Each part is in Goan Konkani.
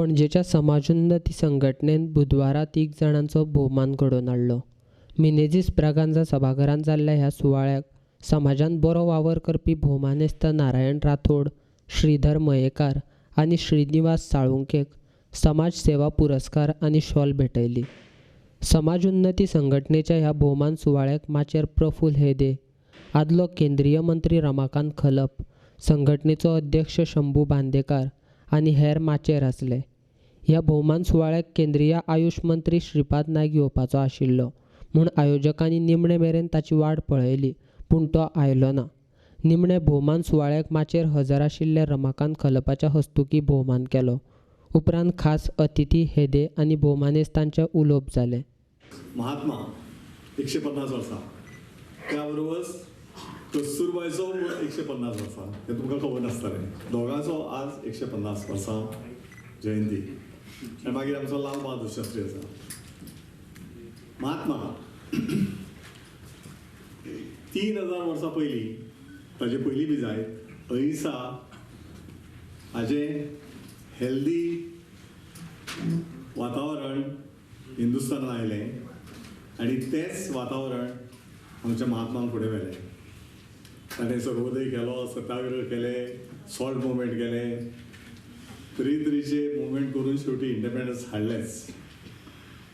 पणजेच्या समाजोन्नती संघटनेन बुधवारा तीग जाणांचो भोवमान घडोवन हाडलो. मिनेझीस ब्रागांझा सभाघरांत जाल्ल्या ह्या सुवाळ्याक समाजांत बरो वावर करपी भोवमानेस्त नारायण राठोड, श्रीधर मयेकार आनी श्रीनिवास साळुंकेक समाज सेवा पुरस्कार आनी शॉल भेटयली. समाज उन्नती संघटनेच्या ह्या भोवमान सुवाळ्याक माचयेर प्रफुल्ल हेदे, आदलो केंद्रीय मंत्री रमाकांत खलप, संघटनेचो अध्यक्ष शंभू बांदेकार आनी हेर माचयेर आसले. ह्या भोवमान सुवाळ्याक केंद्रीय आयुश मंत्री श्रीपाद नायक येवपाचो आशिल्लो म्हूण आयोजकांनी निमणे मेरेन ताची वाट पळयली, पूण तो आयलो ना. निमणे भोवमान सुवाळ्याक माचयेर हजर आशिल्ले रमाकांत खलपाच्या हस्तुकीं भोवमान केलो. उपरांत खास अतिथी हेदे आनी भोवमानेस्तांचें उलोवप जालें. महात्मा 150 वर्सां, त्या बरोबर कस्तुरबायचो 150 वर्सां, हें तुमकां खबर नासतलें. दोगांचो आज 150 वर्सां जयंती. आनी मागीर आमचो लाल बहादूर शास्त्री आसा. महात्मा 3000 वर्सां पयलीं, ताजे पयलीं बी जायत, अहिंसा हाजें हेल्दी वातावरण हिंदुस्तानात आयलें आनी तेंच वातावरण आमच्या महात्मान फुडें व्हेलें. ताणें सर्वोदय केलो, सत्याग्रह केले, सॉल्ट मुवमेंट केले, तरेतरेचे मुवमेंट करून शेवटी इंडिपेंडन्स हाडलेंच.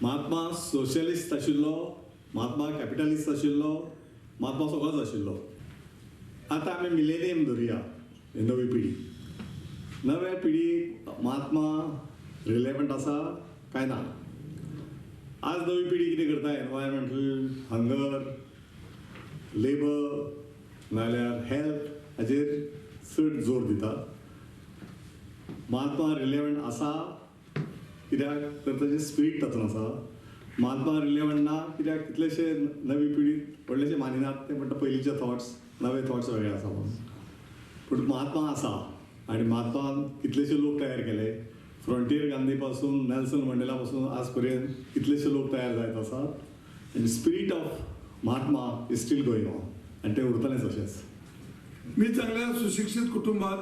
महात्मा सोशलिस्ट आशिल्लो, महात्मा कॅपिटलिस्ट आशिल्लो, महात्मा सगळोच आशिल्लो. आतां आमी मिलेनियम धरुया, नवी पिढी. नव्या पिढी महात्मा रिलेवंट आसा काय ना? आज नवी पिढी कितें करता? एनवायरमेंटल, हंगर, लेबर नाल्यार हेल्थ हाजेर चड जोर दिता. महात्मा रिलेवंट आसा कित्याक तर ताजें स्पिरीट तातूंत आसा. महात्मा रिलेवंट ना कित्याक कितलेशे नवी पिढी व्हडलेशे मानिनात, ते म्हणटा पयलींचे थॉट्स नवे थॉट्स वेगळे आसा म्हणून. पूण महात्मा आसा आनी महात्मान कितलेशे लोक तयार केले. फ्रंटियर गांधी पासून नेल्सन मंडेला पासून आज पर्यंत कितलेशे लोक तयार जायत आसात. आनी spirit of Mahatma is still going on आनी ते उरतलेंच अशेंच. मी चांगल्या सुशिक्षित कुटुंबात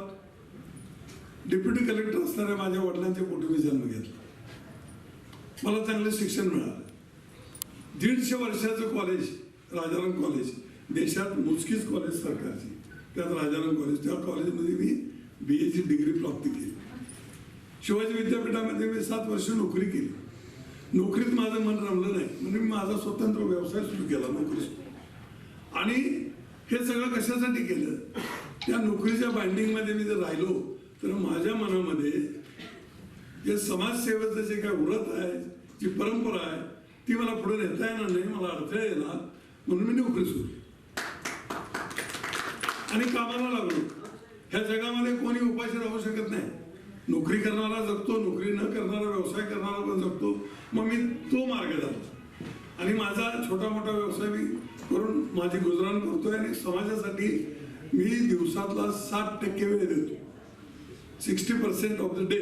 डेप्युटी कलेक्टर असणाऱ्या माझ्या वडिलांच्या पोटी मी जन्म घेतला. मला चांगलं शिक्षण मिळालं. 150 वर्षाचं कॉलेज राजाराम कॉलेज, देशात मोजकीच कॉलेज सरकारची, त्यात राजाराम कॉलेज. त्या कॉलेजमध्ये मी BAची डिग्री प्राप्त केली. शिवाजी विद्यापीठामध्ये मी 7 वर्ष नोकरी केली. नोकरीत माझं मन रमलं नाही म्हणून मी माझा स्वतंत्र व्यवसाय सुरू केला नोकरी. आणि हे सगळं कशासाठी केलं? त्या नोकरीच्या बाइंडिंगमध्ये मी जर राहिलो तर माझ्या मनामध्ये जे समाजसेवेचं जे काय व्रत आहे, जी परंपरा आहे, ती मला पुढे नेता येणार नाही, मला अडथळे येणार, म्हणून मी नोकरी सोडली आणि कामाला लागलो. ह्या जगामध्ये कोणी उपाशी राहू शकत नाही. नोकरी करणारा जगतो, नोकरी न करणारा व्यवसाय करणारा पण जगतो. मग मी तो मार्ग झाला आणि माझा छोटा मोठा व्यवसाय मी करून माझी गुजराण करतोय. आणि समाजासाठी मी दिवसातला 60% वेळ देतो, 60% ऑफ the day.